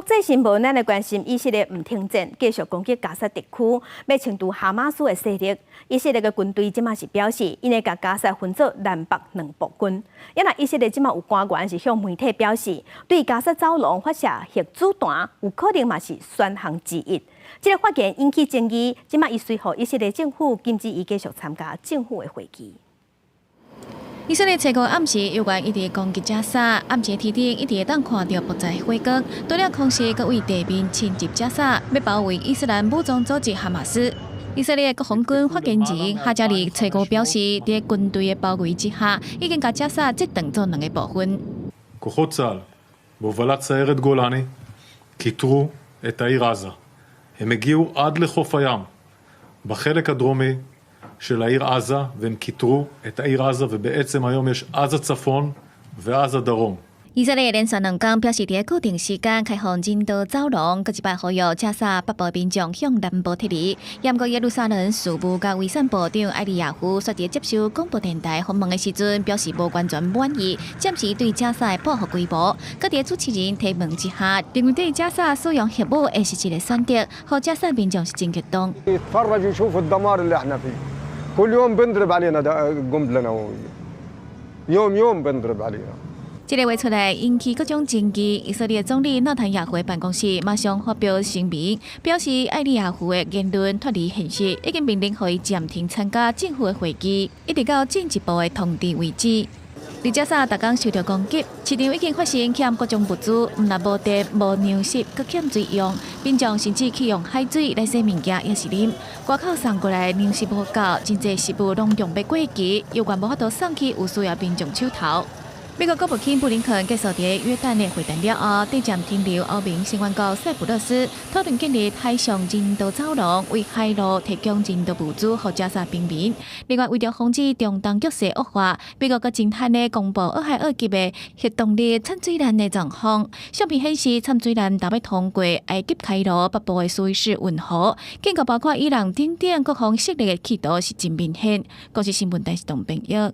國際新聞，咱來關心以色列毋停戰，繼續攻擊加薩地區，欲清除哈馬斯的勢力。以色列的軍隊這馬是表示，𪜶會共加薩分做南北兩部分。啊若以色列這馬有官員是向媒體表示，對加薩走廊發射核子彈，有可能嘛是選項之一。這个發言引起爭議，這馬伊隨予以色列政府禁止伊繼續參加政府的會議。以色列初五暗時猶原一直攻擊加沙，暗時天頂一直會當看著爆炸火光，除了空襲，閣對地面侵襲加沙，欲包圍伊斯蘭武裝組織哈馬斯。以色列國防軍發言人哈加利初五表示，佇軍隊的包圍之下，已經共加沙切斷做兩个部分。 כוחות צה"ל בהובלת סיירת גולני כיתרו את העיר עזה. הם הגיעו עד לחוף הים בחלק הדרומי של העיר עזה והם כיתרו את העיר עזה ובעצם היום יש עזה צפון ועזה דרום. 以色列連續兩工表示，佇固定時間開放人道走廊，閣一擺呼籲加沙北部民眾向南部撤離。毋過耶路撒冷事務佮衛生部長埃利亞夫煞佇接受廣播電台訪問的時陣，表示無完全滿意，暫時對加沙的報復規模。閣佇主持人提問之下，認為對加沙使用核武會是一个選擇，予加沙民眾是真激動。 يتفرجوا يشوفوا الدمار اللي احنا فيه. كل يوم بنضرب علينا قنبله نوويه، يوم يوم بنضرب علينا. 這个話出來引起各種爭議。以色列總理納坦雅胡辦公室馬上發表聲明，表示埃利亞胡的言論脫離現實，已經命令予伊暫停參加政府的會議，一直到進一步的通知為止。佇加沙逐工受著攻擊，市場已經發生欠各種物資，毋但無電、無糧食，閣欠水用，民眾甚至去用海水來洗物件，抑是啉。外口送過來糧食無夠，真濟食物攏用欲過期，猶原無法度送去有需要民眾手頭。美國國務卿布林肯結束佇約旦的會談了後，短暫停留歐盟成員國塞浦路斯，討論建立海上人道走廊，為海路提供人道物資予加沙平民。另外，為著防止中東局勢惡化，美國閣真罕的公布俄亥俄級的核動力潛水艦的狀況。相片顯示，潛水艦頭擺通過埃及開羅北部的蘇伊士運河，警告包括伊朗等等各方勢力的企圖是真明顯。公視新聞台是董編譯。